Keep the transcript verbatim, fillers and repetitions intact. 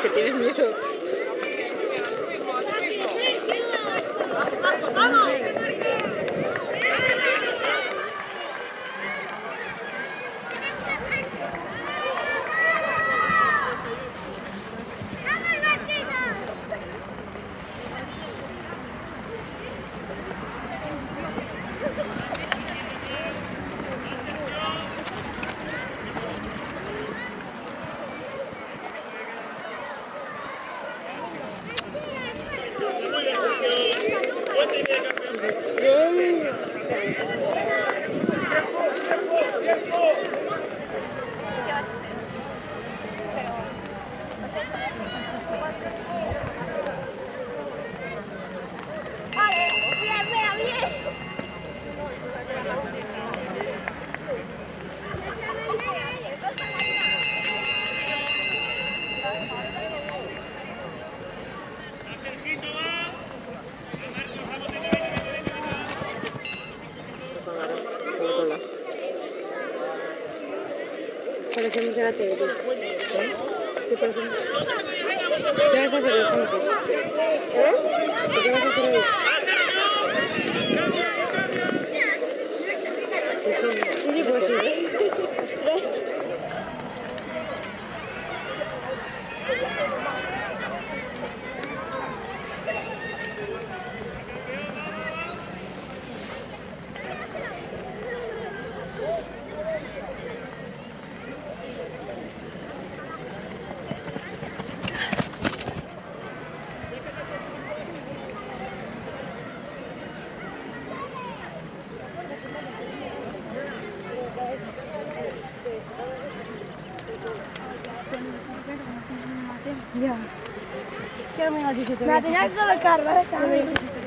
Que tienes miedo. Parecemos de la tele. ¿Eh? ¿Qué parecemos? ¿Qué vas a hacer hoy, Juanjo? ¿Eh? ¿Qué vas a hacer hoy? Sí, sí, sí, sí, pues sí. Ostras. Ya. ¿Qué amiga dice? La tenía que colocar, ¿vale? También.